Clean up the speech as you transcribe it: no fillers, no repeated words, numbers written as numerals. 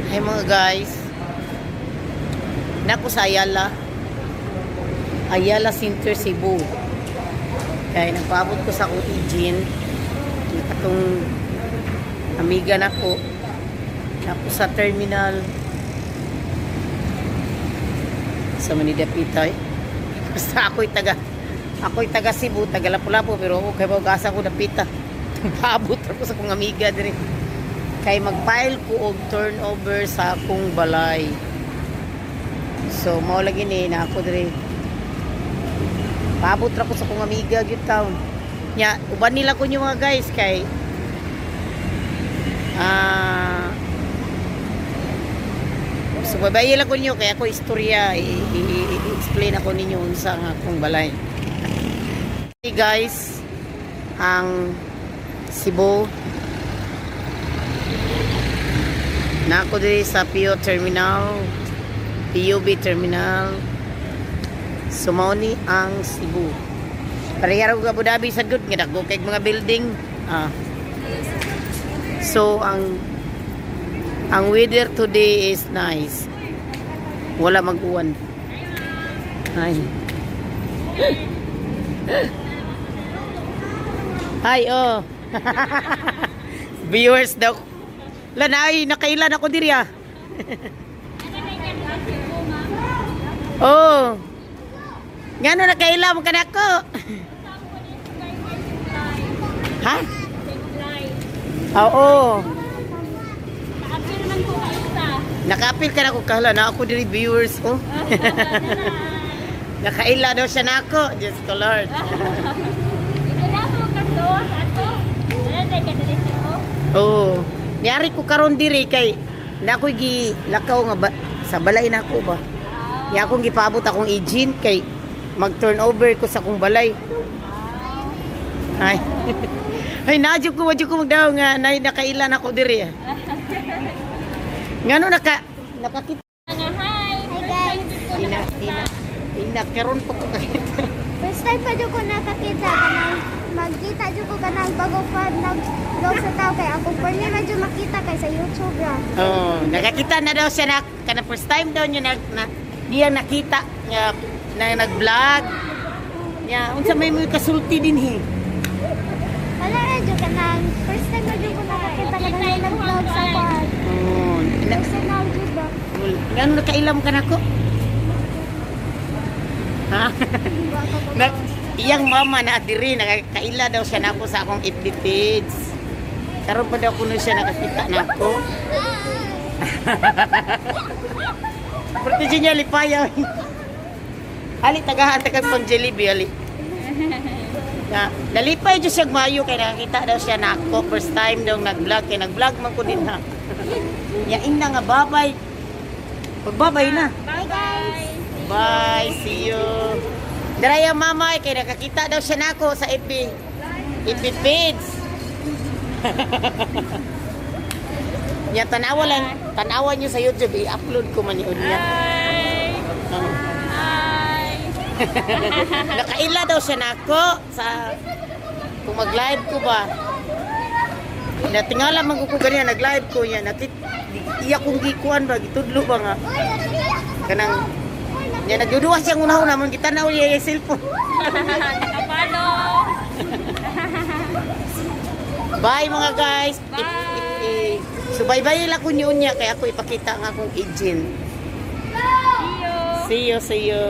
Hey, mga guys. Naa ko sa Ayala. Ayala Center, Cebu. Kaya nagpaabot ko sa akong agent. Katong amiga nako. Naa ko sa terminal. Sa Manila Pitay. Basta ako'y taga Cebu, taga Lapu-Lapu, pero ako kay asa ko dapita. Paabot ako sa akong amiga diri. Kay mag-file ko og turnover sa akong balay. So mao lagi ni na ako diri. Paabot ra ko sa akong amiga gyud taon. Nya, uban nila ko nyo, mga guys, kay so babayi lang ko niyo kay ako istorya i-explain ako ninyo unsa ang akong balay. Hey guys, ang Cebu. Naa ko diri sa PO Terminal, PUB Terminal. So mao ni ang Cebu. Pareha ra og Abu Dhabi sa good nga dagko kay mga building. Ah. So ang weather today is nice. Wala mag-uwan. Ay. Hi, oh. Viewers daw. Lanay, nakailan ako diri ah. Oh. Ngano nakaila mo kanako? Ha? Oo. Naka-appeal man ko kayo sa. Naka-apil ka na ko kahala na ako diri, viewers, oh. Nakaila daw siya nako. Diyos ko Lord. Ito na ako kato sa ato. Wala na ka diri ko. Oo. Niyari ko karon diri kay na ako'y gilakaw nga ba, sa balay na ako ba. Niya akong gipaabot akong agent kay mag turnover ko sa akong balay. Ay. Ay, nadyo ko, wadyo ko magdaw nga nay nakailan ako diri. Ah. Ngano nakakita Nga hi. Hi guys. ina ina ina karon pa ko kakita. First time pa jud ko nakakita kanang magkita jud ko kanang bago pa nag vlog sa tao kay ako pa na jud makita kay sa YouTube ra. Oh, nakakita na daw siya na kana first time daw niya na niya nakita nga na nag-vlog. Nya, unsa may mo kasulti dinhi? Wala ra jud kanang first time na jud ko nakakita kanang nag-vlog sa kwan. Oh, na, Personal jud ba? ngano nakailam ka nako? Ha? Wa ko Na, iyang mama na diri nakakaila daw siya nako sa akong FB page. Karon pa daw kuno siya nakakita nako. Porque niya lipaya. Ali tagahan tagag pang Jollibee ali. Na, nalipay jud siya mayo kay nakakita daw siya nako first time daw nag-vlog kay nag-vlog man ko din ha. Ya ina nga babay. Pagbabay na. Bye guys. Bye, see you. Daraya mama kay nakakita daw siya nako sa FB. FB page. Nya tanawa lang, tanawa niyo sa YouTube, i-upload ko man yun niya. Hi. Oh. Hi. Nakaila daw siya nako sa kung mag-live ko ba. Natingala man ko ganyan, nag-live ko niya, nakit iya kong gikuan ba, gitudlo ba nga. Kanang niya nagduduwa siya una-una man gitanaw niya yung cellphone. Nakapalo. Bye, mga guys. Bye. Subaybay lang ko niyo niya kaya ako ipakita ang akong agent. See you. See you, see you.